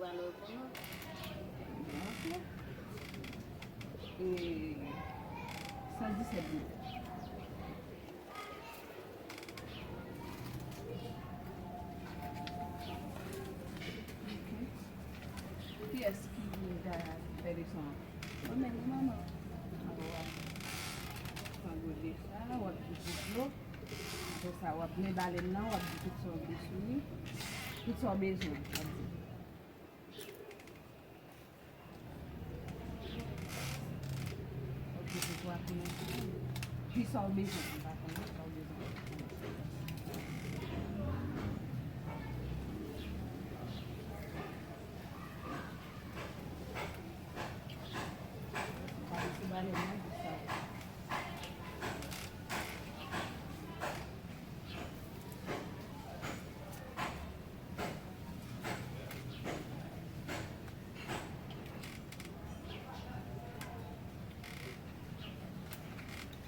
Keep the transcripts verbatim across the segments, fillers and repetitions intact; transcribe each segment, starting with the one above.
E san disèt goud. Ok. Kiyès ki vin fè leson an? Mwen menm, wi, manman. Alò, w ap pran gode sa, w ap di pou dlo. Apre sa, w ap men balèn nan, w ap di tout sa w vle sou li. Tout sa w bezwen, w ap di. Ok, pou twa kou nan sou. Ki sa w bezwen? M pa konnen sa w bezwen. Sa se balèn nan, di sa.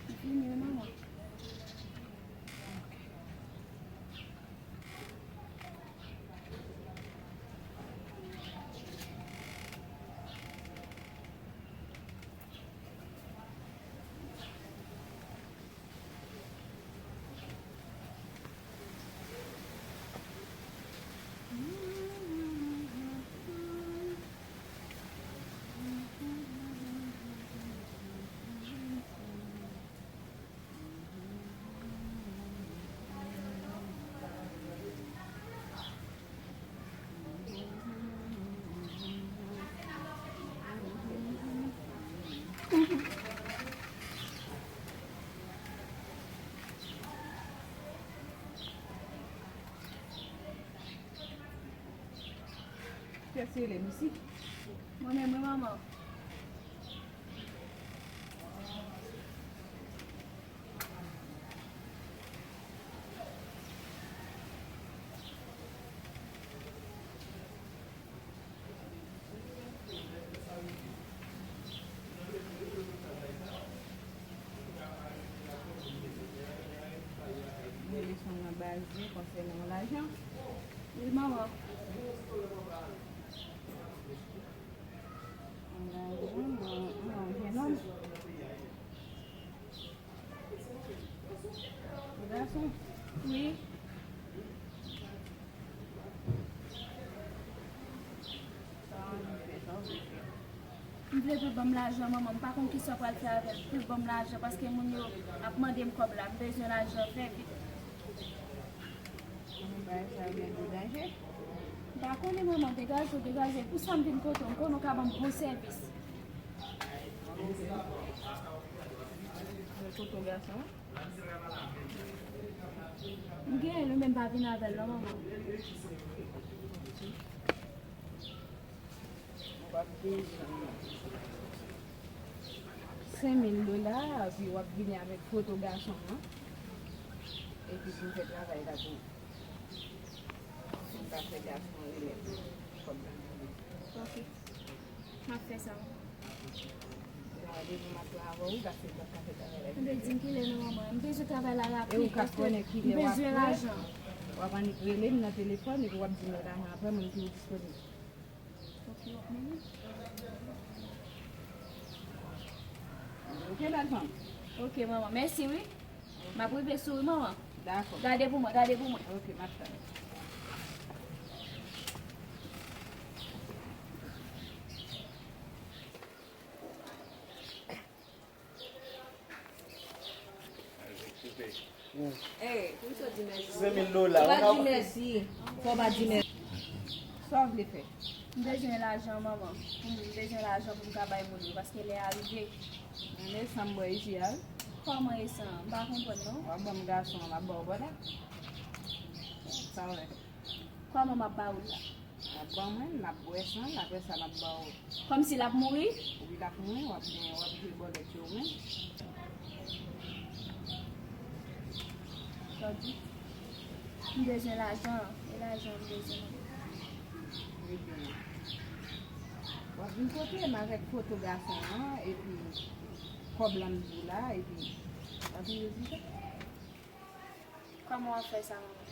Li fini, wi, manman. Kiyès ki rele m isi? Mwen menm, wi, manman. Leson nan baze konsènan lajan. Wi, manman. Lajan, mwen, mwen, jenòm. Gason. Wi. Sa w anvi fè, sa w vle fè? M vle pou l ban m lajan, manman. M pa konn kisa w pral fè avè l pou l ban m lajan, paske moun yo ap mande m kòb la. M bezwen lajan trè vit. Mwen, bagay sa yo gen degaje. M pa konnen, manman. Degaje w, degaje w. Pou sa m vin kote w. M konnen w ka ban m bon sèvis. Mwen kote w, gason. M genyen l, men m pa vin avè l non, manman. W ap bezwen senk mil dola, epi w ap vini avèk foto gason an, epi pou m fè travay la pou ou. Si m pa fè gason an remèt kòb la. Ok. M ap fè sa. Gade pou m ap travay ou, paske m p ap ka fè travay la. Tande, di m kilè non, manman. M bezwen travay la rapid, paske m bezwen lajan. W ap annik rele m nan telefòn, epi w ap di m lè lajan apre, mwen m toujou disponib. Ok, w ap mande. Ok, bèl fanm. Ok, manman. Mèsi, wi. M ap rive sou ou, manman. Dakò. Gade pou mwen, gade pou mwen. Ok, m ap tann. Ey, pou sa w di mèsi? Senk mil dola, ou pa di mèsi. Fò w pa di mèsi. Sa w vle fè? M bezwen lajan, manman. Pou m, m bezwen lajan pou m ka bay moun yo, paske lè a rive. Men e san m bwè isi a, wi. Kòman e san? M pa konprann, non. W ap ban m gason an, m ap ba w bò la. Sa w vle fè? Kòman m ap ba ou l la? L ap ban mwen, l ap bwè san l, apre sa l ap ba w. Kòmsi l ap mouri? Wi, l ap mouri, w ap gen, w ap jwe bòlèt yo, wi. Sa w di? M bezwen lajan, e lajan m bezwen. Ebyen, w ap vin kote m avèk foto gason an, epi kòb la m di w la, epi w ap vin rezilta. Kòman w ap fè sa, manman?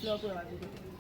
Yo pran la vérité.